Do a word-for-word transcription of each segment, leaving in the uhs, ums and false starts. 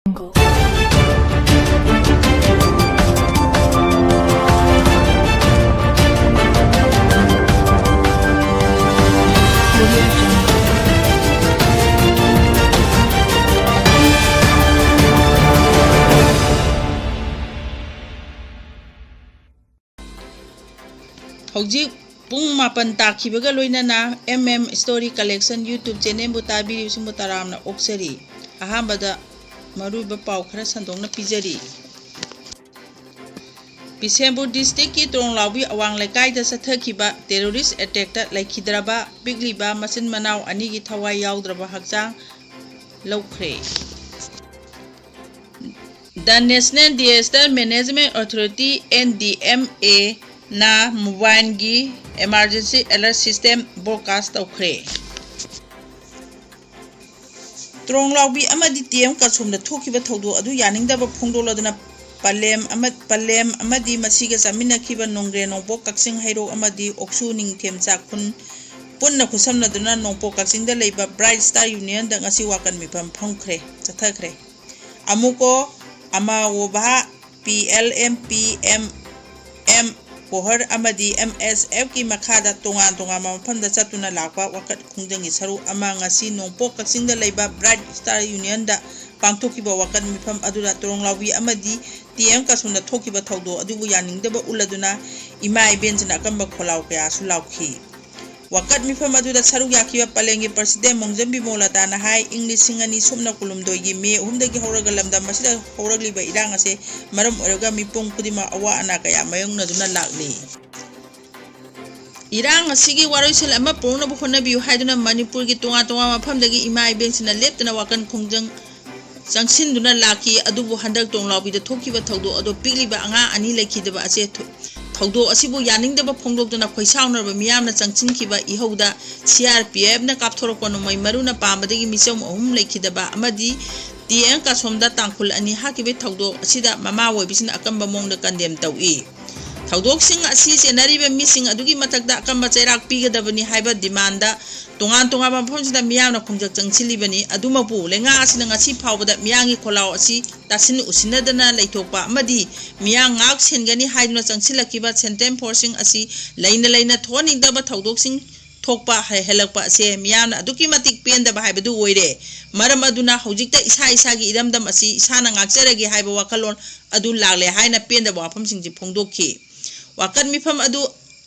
ꯍꯧꯖꯤꯛ ꯄꯨꯡ ꯃꯥꯄꯟ ꯇꯥꯈꯤꯕꯒ ꯂꯣꯏꯅꯅ M M Story Collection YouTube channelꯕꯨ ꯇꯥꯕꯤꯔꯤꯕꯁꯤꯡꯕꯨ ꯇꯔꯥꯝꯅ ꯑꯣꯛꯆꯔꯤ꯫ ꯑꯍꯥꯟꯕꯗ ꯃꯔꯨꯑꯣꯏꯕ ꯄꯥꯎ ꯈꯔ ꯁꯟꯗꯣꯛꯅ ꯄꯤꯖꯔꯤ꯫ ꯕꯤꯁꯦꯝꯄꯨꯔ districtꯀꯤ ꯇ꯭ꯔꯣꯡꯂꯥꯎꯕꯤ ꯑꯋꯥꯡ ꯂꯩꯀꯥꯏꯗ ꯆꯠꯊꯈꯤꯕ terrorist attackꯇ ꯂꯩꯈꯤꯗ꯭ꯔꯕ ꯄꯤꯛꯂꯤꯕ ꯃꯆꯤꯟ ꯃꯅꯥꯎ ꯑꯅꯤꯒꯤ ꯊꯋꯥꯏ ꯌꯥꯎꯗ꯭ꯔꯕ ꯍꯛꯆꯥꯡ ꯂꯧꯈ꯭ꯔꯦ꯫ The National Disaster Management Authority, N D M A, ꯅ mobileꯒꯤ emergency alert system broadcast ꯇꯧꯈ꯭ꯔꯦ꯫ ꯇ꯭ꯔꯣꯡꯂꯥꯎꯕꯤ ꯑꯃꯗꯤ T M ꯀꯥꯁꯣꯝꯗ ꯊꯣꯛꯈꯤꯕ ꯊꯧꯗꯣꯛ ꯑꯗꯨ ꯌꯥꯅꯤꯡꯗꯕ ꯐꯣꯡꯗꯣꯛꯂꯗꯨꯅ ꯄꯂꯦꯝ ꯑꯃ-, ꯄꯂꯦꯝ ꯑꯃꯗꯤ ꯃꯁꯤꯒ ꯆꯥꯃꯤꯟꯅꯈꯤꯕ ꯅꯣꯡꯒ꯭ꯔꯦꯟ ꯅꯣꯡꯄꯣꯛ ꯀꯛꯆꯤꯡ ꯍꯩꯔꯣꯛ ꯑꯃꯗꯤ ꯑꯣꯛꯁꯨ ꯅꯤꯡꯊꯦꯝ ꯆꯥꯛꯈꯨꯟ ꯄꯨꯟꯅ ꯈꯨꯠꯁꯝꯅꯗꯨꯅ ꯅꯣꯡꯄꯣꯛ ꯀꯛꯆꯤꯡꯗ ꯂꯩꯕ Bright Star Unionꯗ ꯉꯁꯤ ꯋꯥꯀꯠ ꯃꯤꯐꯝ ꯐꯝꯈ꯭ꯔꯦ, ꯆꯠꯊꯈ꯭ꯔꯦ꯫ ꯑꯃꯨꯀꯣ ꯑꯃꯥꯋꯣꯚꯥ, P L M P M M ꯀꯣꯍꯔ ꯑꯃꯗꯤ M S Fꯀꯤ ꯃꯈꯥꯗ ꯇꯣꯉꯥꯟ ꯇꯣꯉꯥꯟꯕ ꯃꯐꯝꯗ ꯆꯠꯇꯨꯅ ꯂꯥꯛꯄ ꯋꯥꯀꯠ ꯈꯣꯡꯖꯪꯒꯤ ꯁꯔꯨꯛ ꯑꯃ ꯉꯁꯤ ꯅꯣꯡꯄꯣꯛ ꯀꯛꯆꯤꯡꯗ ꯂꯩꯕ Bright Star Unionꯗ ꯄꯥꯡꯊꯣꯛꯈꯤꯕ ꯋꯥꯀꯠ ꯃꯤꯐꯝ ꯑꯗꯨꯗ ꯇ꯭ꯔꯣꯡꯂꯥꯎꯕꯤ ꯑꯃꯗꯤ T M ꯀꯥꯁꯣꯝꯗ ꯊꯣꯛꯈꯤꯕ ꯊꯧꯗꯣꯛ ꯑꯗꯨꯕꯨ ꯌꯥꯅꯤꯡꯗꯕ ꯎꯠꯂꯗꯨꯅ ꯏꯃꯥ ꯏꯕꯦꯟꯁꯤꯡꯅ ꯑꯀꯟꯕ ꯈꯣꯜꯂꯥꯎ ꯀꯌꯥꯁꯨ ꯂꯥꯎꯈꯤ꯫ ꯋꯥꯀꯠ ꯃꯤꯐꯝ ꯑꯗꯨꯗ ꯁꯔꯨꯛ ꯌꯥꯈꯤꯕ ꯄꯂꯦꯝꯒꯤ president ꯃꯣꯡꯖꯝ ꯕꯤꯃꯣꯂꯇꯥꯅ ꯍꯥꯏ, ꯏꯪ ꯂꯤꯁꯤꯡ ꯑꯅꯤ ꯁꯨꯞꯅ ꯀꯨꯟꯍꯨꯝꯗꯣꯏꯒꯤ ꯃꯦ ꯑꯍꯨꯝꯗꯒꯤ ꯍꯧꯔꯒ ꯂꯝꯗꯝ ꯑꯁꯤꯗ ꯍꯧꯔꯛꯂꯤꯕ ꯏꯔꯥꯡ ꯑꯁꯦ ꯃꯔꯝ ꯑꯣꯏꯔꯒ ꯃꯤꯄꯨꯝ ꯈꯨꯗꯤꯡꯃꯛ ꯑꯋꯥ ꯑꯅꯥ ꯀꯌꯥ ꯃꯥꯌꯣꯛꯅꯗꯨꯅ ꯂꯥꯛꯂꯤ꯫ ꯏꯔꯥꯡ ꯑꯁꯤꯒꯤ ꯋꯥꯔꯣꯏꯁꯤꯟ ꯑꯃ ꯄꯨꯔꯛꯅꯕ ꯍꯣꯠꯅꯕꯤꯌꯨ ꯍꯥꯏꯗꯨꯅ ꯃꯅꯤꯄꯨꯔꯒꯤ ꯇꯣꯉꯥꯟ ꯇꯣꯉꯥꯟꯕ ꯃꯐꯝꯗꯒꯤ ꯏꯃꯥ ꯏꯕꯦꯟꯁꯤꯡꯅ ꯂꯦꯞꯇꯅ ꯋꯥꯀꯠ ꯈꯣꯡꯖꯪ ꯆꯪꯁꯤꯟꯗꯨꯅ ꯂꯥꯛꯈꯤ꯫ ꯑꯗꯨꯕꯨ ꯍꯟꯗꯛ ꯇ꯭ꯔꯣꯡꯂꯥꯎꯕꯤꯗ ꯊꯣꯛꯈꯤꯕ ꯊꯧꯗꯣꯛ ꯑꯗꯨ ꯄꯤꯛꯂꯤꯕ ꯑꯉꯥꯡ ꯑꯅꯤ ꯂꯩꯈꯤꯗꯕ ꯑꯁꯦ ꯊꯣ-, ꯊꯧꯗꯣꯛ ꯑꯁꯤꯕꯨ ꯌꯥꯅꯤꯡꯗꯕ ꯐꯣꯡꯗꯣꯛꯇꯨꯅ ꯈꯣꯏꯁꯥꯎꯅꯔꯕ ꯃꯤꯌꯥꯝꯅ ꯆꯪꯁꯤꯟꯈꯤꯕ ꯏꯍꯧꯗ C R P Fꯅ ꯀꯥꯞꯊꯣꯔꯛꯄ ꯅꯣꯡꯃꯩ ꯃꯔꯨꯅ ꯄꯥꯟꯕꯗꯒꯤ ꯃꯤꯆꯝ ꯑꯍꯨꯝ ꯂꯩꯈꯤꯗꯕ ꯑꯃꯗꯤ T M ꯀꯥꯁꯣꯝꯗ ꯇꯥꯡꯈꯨꯜ ꯑꯅꯤ ꯍꯥꯠꯈꯤꯕꯒꯤ ꯊꯧꯗꯣꯛ ꯑꯁꯤꯗ ꯃꯃꯥ ꯑꯣꯏꯕꯤꯁꯤꯡꯅ ꯑꯀꯟꯕ ꯃꯑꯣꯡꯗ condemn ꯇꯧꯏ꯫ ꯊꯧꯗꯣꯛꯁꯤꯡ ꯑꯁꯤ ꯆꯦꯟꯅꯔꯤꯕ ꯃꯤꯁꯤꯡ ꯑꯗꯨꯒꯤ ꯃꯊꯛꯇ ꯑꯀꯟꯕ ꯆꯩꯔꯥꯛ ꯄꯤꯒꯗꯕꯅꯤ ꯍꯥꯏꯕ ꯗꯤꯃꯥꯟꯗ ꯇꯣꯉꯥꯟ ꯇꯣꯉꯥꯟꯕ ꯃꯐꯝꯁꯤꯡꯗ ꯃꯤꯌꯥꯝꯅ ꯈꯣꯡꯖꯪ ꯆꯪꯁꯤꯜꯂꯤꯕꯅꯤ꯫ ꯑꯗꯨꯃꯛꯄꯨ ꯂꯩꯉꯥꯛ ꯑꯁꯤꯅ ꯉꯁꯤ ꯐꯥꯎꯕꯗ ꯃꯤꯌꯥꯝꯒꯤ ꯈꯣꯜꯂꯥꯎ ꯑꯁꯤ ꯇꯥꯁꯤꯟ ꯎꯁꯤꯟꯅꯗꯅ ꯂꯩꯊꯣꯛꯄ ꯑꯃꯗꯤ ꯃꯤꯌꯥꯝ ꯉꯥꯛ ꯁꯦꯟꯒꯅꯤ ꯍꯥꯏꯗꯨꯅ ꯆꯪꯁꯤꯜꯂꯛꯈꯤꯕ ꯁꯦꯟꯇ꯭ꯔꯦꯜ ꯐꯣꯔꯁꯁꯤꯡ ꯑꯁꯤ ꯂꯩꯅ ꯂꯩꯅ ꯊꯣꯛꯍꯟꯅꯤꯡꯗꯕ ꯊꯧꯗꯣꯛꯁꯤꯡ ꯊꯣꯛꯄ ꯍꯦꯜꯂꯛꯄ ꯑꯁꯦ ꯃꯤꯌꯥꯝꯅ ꯑꯗꯨꯛꯀꯤ ꯃꯇꯤꯛ ꯄꯦꯟꯗꯕ ꯍꯥꯏꯕꯗꯨ ꯑꯣꯏꯔꯦ꯫ ꯃꯔꯝ ꯑꯗꯨꯅ ꯍꯧꯖꯤꯛꯇ ꯏꯁꯥ ꯏꯁꯥꯒꯤ ꯏꯔꯝꯗꯝ ꯑꯁꯤ ꯏꯁꯥꯅ ꯉꯥꯛꯆꯔꯒꯦ ꯍꯥꯏꯕ ꯋꯥꯈꯜꯂꯣꯟ ꯑꯗꯨ ꯂꯥꯛꯂꯦ ꯍꯥꯏꯅ ꯄꯦꯟꯗꯕ ꯋꯥꯐꯝꯁꯤꯡꯁꯤ ꯐꯣꯡꯗꯣꯛꯈꯤ꯫ ꯋꯥꯀꯠ ꯃꯤꯐꯝ ꯑꯗꯨ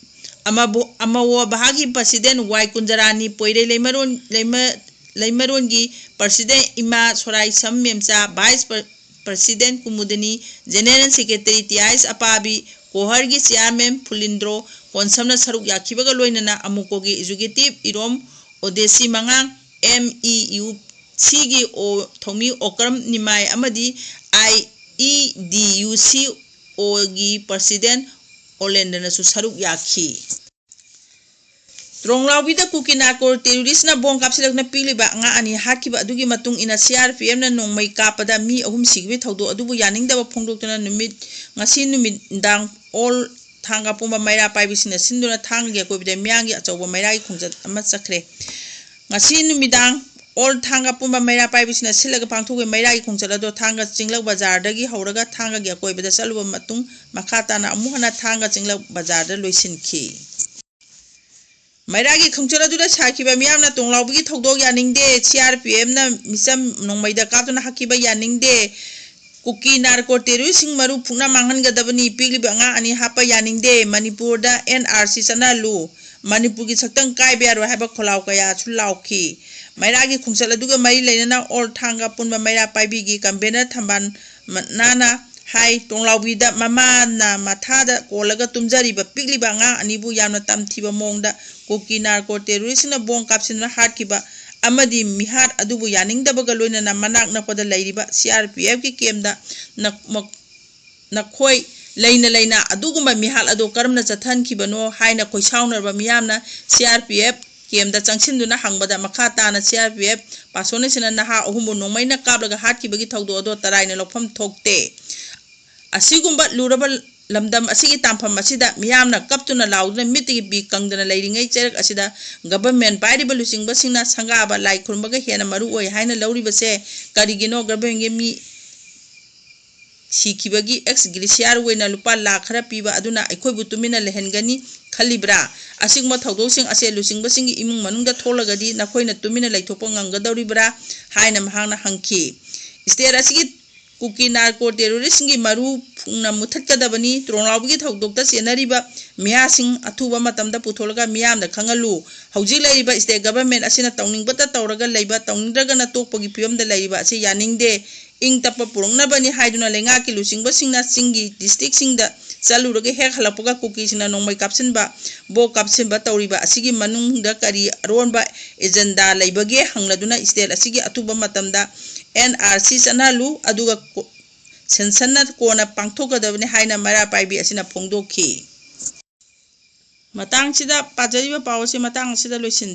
ꯑꯃꯕꯣ-, ꯑꯃꯋꯣ ꯚꯥꯒꯤ ꯄ꯭ꯔꯁꯤꯗꯦꯟ ꯋꯥꯏ ꯀꯨꯟꯖꯔꯥꯅꯤ, ꯄꯣꯏꯔꯩ ꯂꯩꯃꯔꯣꯟ-, ꯂꯩꯃ-, ꯂꯩꯃꯔꯣꯟꯒꯤ ꯄ꯭ꯔꯁꯤꯗꯦꯟ ꯏꯃꯥ ꯁꯣꯔꯥꯏꯁꯝ ꯃꯦꯝꯆꯥ, ꯚꯥꯏꯁ ꯄ꯭ꯔ-, ꯄ꯭ꯔꯁꯤꯗꯦꯟ ꯀꯨꯃꯨꯗꯅꯤ, general secretary T I S Apabi, ꯀꯣꯍꯔꯒꯤ ꯆꯤꯌꯥꯔꯃꯦꯟ ꯐꯨꯂꯤꯟꯗ꯭ꯔꯣ ꯀꯣꯟꯁꯝꯅ ꯁꯔꯨꯛ ꯌꯥꯈꯤꯕꯒ ꯂꯣꯏꯅꯅ ꯑꯃꯨꯀꯣꯒꯤ ꯑꯦꯛꯖꯤꯀ꯭ꯌꯨꯇꯤꯚ ꯏꯔꯣꯝ ꯑꯣꯗꯦꯁꯤ ꯃꯉꯥꯡ, ꯑꯦꯝ ꯏ ꯌꯨ ꯁꯤꯒꯤ ꯑꯣ ꯊꯧꯃꯤ ꯑꯣꯀ꯭ꯔꯝ ꯅꯤꯃꯥꯏ ꯑꯃꯗꯤ ꯑꯥꯏ ꯏ ꯗꯤ ꯌꯨ ꯁꯤ ꯑꯣꯒꯤ ꯄ꯭ꯔꯁꯤꯗꯦꯟ ꯑꯣꯂꯦꯟꯗ꯭ꯔꯅꯁꯨ ꯁꯔꯨꯛ ꯌꯥꯈꯤ꯫ ꯇ꯭ꯔꯣꯡꯂꯥꯎꯕꯤꯗ ꯀꯨꯀꯤ ꯅꯥꯔꯀꯣ ꯇꯦꯔꯣꯔꯤꯁꯅ ꯕꯣꯝ ꯀꯥꯞꯁꯤꯜꯂꯛꯇꯨꯅ ꯄꯤꯛꯂꯤꯕ ꯑꯉꯥꯡ ꯑꯅꯤ ꯍꯥꯠꯈꯤꯕ ꯑꯗꯨꯒꯤ ꯃꯇꯨꯡ ꯏꯟꯅ ꯁꯤ ꯑꯥꯔ ꯄꯤ ꯑꯦꯐꯅ ꯅꯣꯡꯃꯩ ꯀꯥꯞꯄꯗ ꯃꯤ ꯑꯍꯨꯝ ꯁꯤꯈꯤꯕꯒꯤ ꯊꯧꯗꯣꯛ ꯑꯗꯨꯕꯨ ꯌꯥꯅꯤꯡꯗꯕ ꯐꯣꯡꯗꯣꯛꯇꯨꯅ ꯅꯨꯃꯤꯠ, ꯉꯁꯤ ꯅꯨꯃꯤꯗꯥꯡ ꯑꯣꯜ ꯊꯥꯡꯒ ꯄꯨꯝꯕ ꯃꯩꯔꯥ ꯄꯥꯏꯕꯤꯁꯤꯡꯅ ꯁꯤꯟꯗꯨꯅ ꯊꯥꯡꯒꯒꯤ ꯑꯀꯣꯏꯕꯗ ꯃꯤꯌꯥꯝꯒꯤ ꯑꯆꯧꯕ ꯃꯩꯔꯥꯒꯤ ꯈꯣꯡꯆꯠ ꯑꯃ ꯆꯠꯈ꯭ꯔꯦ꯫ ꯉꯁꯤ ꯅꯨꯃꯤꯗꯥꯡ ꯑꯣꯜ ꯊꯥꯡꯒ ꯄꯨꯝꯕ ꯃꯩꯔꯥ ꯄꯥꯏꯕꯤꯁꯤꯡꯅ ꯁꯤꯜꯂꯒ ꯄꯥꯡꯊꯣꯛꯈꯤꯕ ꯃꯩꯔꯥꯒꯤ ꯈꯣꯡꯆꯠ ꯑꯗꯣ ꯊꯥꯡꯒ ꯆꯤꯡꯂꯛ ꯕꯖꯥꯔꯗꯒꯤ ꯍꯧꯔꯒ ꯊꯥꯡꯒꯒꯤ ꯑꯀꯣꯏꯕꯗ ꯆꯠꯂꯨꯕ ꯃꯇꯨꯡ ꯃꯈꯥ ꯇꯥꯅ ꯑꯃꯨꯛ ꯍꯟꯅ ꯊꯥꯡꯒ ꯆꯤꯡꯂꯛ ꯕꯖꯥꯔꯗ ꯂꯣꯏꯁꯤꯟꯈꯤ꯫ ꯃꯩꯔꯥꯒꯤ ꯈꯣꯡꯆꯠ ꯑꯗꯨꯗ ꯁꯥꯈꯤꯕ ꯃꯤꯌꯥꯝꯅ ꯇꯣꯡꯂꯥꯎꯕꯤꯒꯤ ꯊꯧꯗꯣꯛ ꯌꯥꯅꯤꯡꯗꯦ, ꯁꯤ ꯑꯥꯔ ꯄꯤ ꯑꯦꯐꯅ ꯃꯤꯆꯝ ꯅꯣꯡꯃꯩꯗ ꯀꯥꯞꯇꯨꯅ ꯍꯥꯠꯈꯤꯕ ꯌꯥꯅꯤꯡꯗꯦ, ꯀꯨꯀꯤ ꯅꯥꯔꯀꯣ ꯇꯦꯔꯣꯔꯤꯁꯁꯤꯡ ꯃꯔꯨ ꯐꯨꯛꯅ ꯃꯥꯡꯍꯟꯒꯗꯕꯅꯤ, ꯄꯤꯛꯂꯤꯕ ꯑꯉꯥꯡ ꯑꯅꯤ ꯍꯥꯠꯄ ꯌꯥꯅꯤꯡꯗꯦ, ꯃꯅꯤꯄꯨꯔꯗ ꯑꯦꯟ ꯑꯥꯔ ꯁꯤ ꯆꯠꯅꯍꯜꯂꯨ, ꯃꯅꯤꯄꯨꯔꯒꯤ ꯁꯛꯇꯝ ꯀꯥꯏꯕ ꯌꯥꯔꯣꯏ ꯍꯥꯏꯕ ꯈꯣꯜꯂꯥꯎ ꯀꯌꯥꯁꯨ ꯂꯥꯎꯈꯤ꯫ ꯃꯩꯔꯥꯒꯤ ꯈꯣꯡꯆꯠ ꯑꯗꯨꯒ ꯃꯔꯤ ꯂꯩꯅꯅ ꯑꯣꯜ ꯊꯥꯡꯒ ꯄꯨꯟꯕ ꯃꯩꯔꯥ ꯄꯥꯏꯕꯤꯒꯤ ꯀꯟꯚꯦꯅꯔ ꯊꯝꯕꯥꯜ ꯃꯅꯥꯅ ꯍꯥꯏ, ꯇꯣꯡꯂꯥꯎꯕꯤꯗ ꯃꯃꯥꯅ ꯃꯊꯥꯗ ꯀꯣꯜꯂꯒ ꯇꯨꯝꯖꯔꯤꯕ ꯄꯤꯛꯂꯤꯕ ꯑꯉꯥꯡ ꯑꯅꯤꯕꯨ ꯌꯥꯝꯅ ꯇꯝꯊꯤꯕ ꯃꯑꯣꯡꯗ ꯀꯨꯀꯤ ꯅꯥꯔꯀꯣ ꯇꯦꯔꯣꯔꯤꯁꯁꯤꯡꯅ ꯕꯣꯝ ꯀꯥꯞꯁꯤꯟꯗꯨꯅ ꯍꯥꯠꯈꯤꯕ ꯑꯃꯗꯤ ꯃꯤꯍꯥꯠ ꯑꯗꯨꯕꯨ ꯌꯥꯅꯤꯡꯗꯕꯒ ꯂꯣꯏꯅꯅ ꯃꯅꯥꯛ ꯅꯛꯄꯗ ꯂꯩꯔꯤꯕ ꯁꯤ ꯑꯥꯔ ꯄꯤ ꯑꯦꯐꯀꯤ ꯀꯦꯝꯗ ꯅꯛ-, ꯃꯛ-, ꯅꯈꯣꯏ ꯂꯩꯅ ꯂꯩꯅ ꯑꯗꯨꯒꯨꯝꯕ ꯃꯤꯍꯥꯠ ꯑꯗꯨ ꯀꯔꯝꯅ ꯆꯠꯊꯍꯟꯈꯤꯕꯅꯣ ꯍꯥꯏꯅ ꯈꯣꯏꯁꯥꯎꯅꯔꯕ ꯃꯤꯌꯥꯝꯅ ꯁꯤ ꯑꯥꯔ ꯄꯤ ꯑꯦꯐ ꯀꯦꯝꯗ ꯆꯪꯁꯤꯟꯗꯨꯅ ꯍꯪꯕꯗ ꯃꯈꯥ ꯇꯥꯅ ꯁꯤ ꯑꯥꯔ ꯄꯤ ꯑꯦꯐ ꯄꯥꯔꯁꯣꯅꯦꯜꯁꯤꯡꯅ ꯅꯍꯥ ꯑꯍꯨꯝꯕꯨ ꯅꯣꯡꯃꯩꯅ ꯀꯥꯞꯂꯒ ꯍꯥꯠꯈꯤꯕꯒꯤ ꯊꯧꯗꯣꯛ ꯑꯗꯨ ꯇꯔꯥꯏꯅ ꯂꯧꯐꯝ ꯊꯣꯛꯇꯦ꯫ ꯑꯁꯤꯒꯨꯝꯕ ꯂꯨꯔꯕ ꯂꯝꯗꯝ ꯑꯁꯤꯒꯤ ꯇꯥꯟꯐꯝ ꯑꯁꯤꯗ ꯃꯤꯌꯥꯝꯅ ꯀꯞꯇꯨꯅ ꯂꯥꯎꯗꯨꯅ ꯃꯤꯠꯇꯒꯤ ꯄꯤ ꯀꯪꯗꯅ ꯂꯩꯔꯤꯉꯩ ꯆꯩꯔꯛ ꯑꯁꯤꯗ ꯒꯚꯔꯟꯃꯦꯟ ꯄꯥꯏꯔꯤꯕ ꯂꯨꯆꯤꯡꯕꯁꯤꯡꯅ ꯁꯪꯒꯥꯕ ꯂꯥꯏ ꯈꯨꯔꯨꯝꯕꯒ ꯍꯦꯟꯅ ꯃꯔꯨ ꯑꯣꯏ ꯍꯥꯏꯅ ꯂꯧꯔꯤꯕꯁꯦ ꯀꯔꯤꯒꯤꯅꯣ? ꯒꯚꯔꯟꯃꯦꯟꯒꯤ ꯃꯤ ꯁꯤꯈꯤꯕꯒꯤ ꯑꯦꯛꯁ ꯒ꯭ꯔꯦꯁꯤꯌꯥꯔ ꯑꯣꯏꯅ ꯂꯨꯄꯥ ꯂꯥꯈ ꯈꯔ ꯄꯤꯕ ꯑꯗꯨꯅ ꯑꯩꯈꯣꯏꯕꯨ ꯇꯨꯃꯤꯟꯅ ꯂꯩꯍꯟꯒꯅꯤ ꯈꯜꯂꯤꯕ꯭ꯔꯥ? ꯑꯁꯤꯒꯨꯝꯕ ꯊꯧꯗꯣꯛꯁꯤꯡ ꯑꯁꯦ ꯂꯨꯆꯤꯡꯕꯁꯤꯡꯒꯤ ꯏꯃꯨꯡ ꯃꯅꯨꯡꯗ ꯊꯣꯛꯂꯒꯗꯤ ꯅꯈꯣꯏꯅ ꯇꯨꯃꯤꯟꯅ ꯂꯩꯊꯣꯛꯄ ꯉꯝꯒꯗꯧꯔꯤꯕ꯭ꯔꯥ ꯍꯥꯏꯅ ꯃꯍꯥꯛꯅ ꯍꯪꯈꯤ꯫ ꯁ꯭ꯇꯦꯠ ꯑꯁꯤꯒꯤ ꯀꯨꯀꯤ ꯅꯥꯔꯀꯣ ꯇꯦꯔꯣꯔꯤꯁꯁꯤꯡꯒꯤ ꯃꯔꯨ ꯐꯨꯡꯅ ꯃꯨꯊꯠꯀꯗꯕꯅꯤ꯫ ꯇ꯭ꯔꯣꯅꯥꯎꯕꯒꯤ ꯊꯧꯗꯣꯛꯇ ꯆꯦꯟꯅꯔꯤꯕ ꯃꯤꯍꯥꯁꯤꯡ ꯑꯊꯨꯕ ꯃꯇꯝꯗ ꯄꯨꯊꯣꯛꯂꯒ ꯃꯤꯌꯥꯝꯗ ꯈꯪꯍꯜꯂꯨ꯫ ꯍꯧꯖꯤꯛ ꯂꯩꯔꯤꯕ ꯁ꯭ꯇꯦꯠ ꯒꯚꯔꯟꯃꯦꯟ ꯑꯁꯤꯅ ꯇꯧꯅꯤꯡꯕꯇ ꯇꯧꯔꯒ ꯂꯩꯕ, ꯇꯧꯅꯤꯡꯗ꯭ꯔꯒꯅ ꯇꯣꯛꯄꯒꯤ ꯐꯤꯕꯝꯗ ꯂꯩꯔꯤꯕ ꯑꯁꯤ ꯌꯥꯅꯤꯡꯗꯦ꯫ ꯏꯪ ꯇꯞꯄ ꯄꯨꯔꯛꯅꯕꯅꯤ ꯍꯥꯏꯗꯨꯅ ꯂꯩꯉꯥꯛꯀꯤ ꯂꯨꯆꯤꯡꯕꯁꯤꯡꯅ ꯆꯤꯡꯒꯤ ꯗꯤꯁꯇ꯭ꯔꯤꯛꯁꯤꯡꯗ ꯆꯠꯂꯨꯔꯒ ꯍꯦꯛ ꯍꯜꯂꯛꯄꯒ ꯀꯨꯀꯤꯁꯤꯡꯅ ꯅꯣꯡꯃꯩ ꯀꯥꯞꯁꯤꯟꯕ, ꯕꯣꯝ ꯀꯥꯞꯁꯤꯟꯕ ꯇꯧꯔꯤꯕ ꯑꯁꯤꯒꯤ ꯃꯅꯨꯡꯗ ꯀꯔꯤ ꯑꯔꯣꯟꯕ ꯑꯦꯖꯦꯟꯗꯥ ꯂꯩꯕꯒꯦ ꯍꯪꯂꯗꯨꯅ ꯁ꯭ꯇꯦꯠ ꯑꯁꯤꯒꯤ ꯑꯊꯨꯕ ꯃꯇꯝꯗ ꯑꯦꯟ ꯑꯥꯔ ꯁꯤ ꯆꯠꯅꯍꯜꯂꯨ, ꯑꯗꯨꯒ ꯀꯣ-, ꯁꯦꯁꯟꯅ ꯀꯣꯟꯅ ꯄꯥꯡꯊꯣꯛꯀꯗꯕꯅꯤ ꯍꯥꯏꯅ ꯃꯩꯔꯥ ꯄꯥꯏꯕꯤ ꯑꯁꯤꯅ ꯐꯣꯡꯗꯣꯛꯈꯤ꯫ ꯃꯇꯥꯡꯁꯤꯗ ꯄꯥꯖꯔꯤꯕ ꯄꯥꯎ ꯑꯁꯤ ꯃꯇꯥꯡ ꯑꯁꯤꯗ ꯂꯣꯏꯁꯤꯟ